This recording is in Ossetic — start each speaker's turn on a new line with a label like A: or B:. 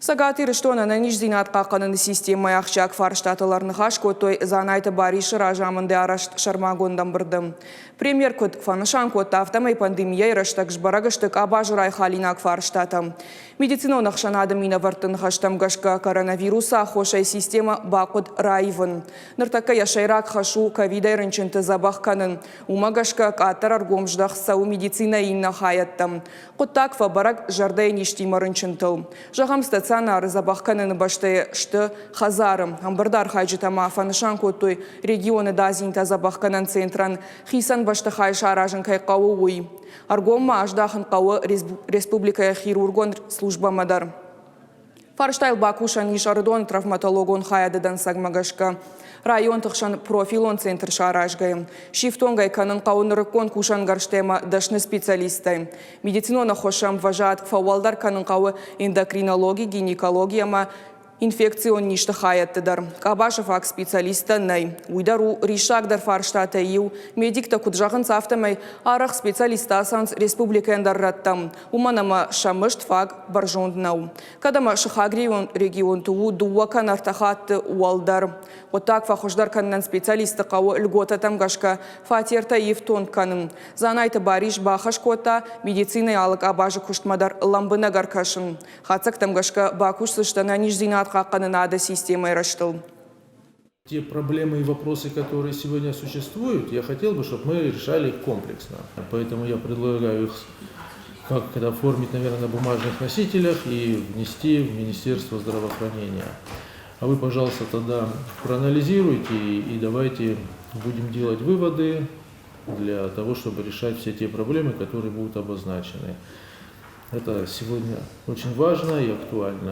A: Цӕгат Ирыстоны ӕнӕниздзинад хъахъхъӕныны системӕйы ахсджиаг фарстатыл ӕрныхас кодтой Дзанайты Барисы разамынды арӕзт сӕрмагонд ӕмбырды. Премьер куыд фӕнысан кодта, афтӕмӕй пандемийӕйы рӕстӕг сбӕрӕг сты къабазы райхалинаг фарстатӕ. Медицинон ӕхсӕнады минӕвӕртты ныхӕстӕм гӕсгӕ коронавирусы аххосӕй системӕ бахъуыд раивын. Ныртӕккӕ йӕ сӕйраг хӕс у ковидӕй рынчынты дзӕбӕх кӕнын. Уымӕ гӕсгӕ къаддӕр ӕргом здӕхт цӕуы медицинӕйы иннӕ хайӕдтӕм. Хъуыддаг фӕбӕрӕг зӕрдӕйы низтимӕ рынчынтыл. Зӕгъӕм, стационары дзӕбӕх кӕныны бӕстӕйы сты хӕдзары. Ӕмбырды архайджытӕ ма фӕнысан кодтой, регионы дадзинтӕ дзӕбӕхгӕнӕн центрӕн хицӕн бӕстыхай саразын кӕй хъӕуы, уый. Ӕргом ма аздахын хъӕуы республикӕйы хирургон службӕмӕ дӕр. Фарстайыл бакусӕн ис Ӕрыдоны травматологон хайады дӕнцӕгмӕ гӕсгӕ. Районты хсӕн профилон центр саразгӕйӕ, сифтонг ӕй кӕнын хъӕуы нырыккон кусӕнгӕрзтӕ ӕмӕ дӕсны специалисттӕй. Медицинон ӕххуысы ӕмвӕзад фӕуӕлдӕр кӕнын хъӕуы эндокринологи, гинекологи ӕмӕ инфекцион низты хайӕдты дӕр. Къабазы фаг специалисттӕ нӕй. Уый дӕр у риссагдӕр фарстатӕй иу. Медиктӕ куыд зӕгъынц, афтӕмӕй арӕх специалисттӕ ацӕуынц республикӕйы ӕндӕр рӕттӕм. Уымӕн ӕмӕ сӕ мызд фаг бӕрзонд нӕу. Кӕд ӕмӕ сыхаг регионты у дыууӕ кӕнӕ ӕртӕ хатты уӕлдӕр. Хъуыддаг фӕхуыздӕр кӕнынӕн специалистты хъӕуы льготӕтӕм гӕсгӕ фатертӕ ифтонг кӕнын. Дзанайты Барис бахӕс кодта медицинӕйы алы къабазы куыстмӕ дӕр лӕмбынӕг ӕркӕсын. Хатдзӕгтӕм гӕсгӕ бакусдзысты ӕнӕниздзинад хъахъхъӕнынады системӕйы рӕзтыл.
B: Те проблемы и вопросы, которые сегодня существуют, я хотел бы, чтобы мы решали их комплексно. Поэтому я предлагаю их как это оформить, наверное, на бумажных носителях и внести в Министерство здравоохранения. А вы, пожалуйста, тогда проанализируйте и давайте будем делать выводы для того, чтобы решать все те проблемы, которые будут обозначены. Это сегодня очень важно и актуально.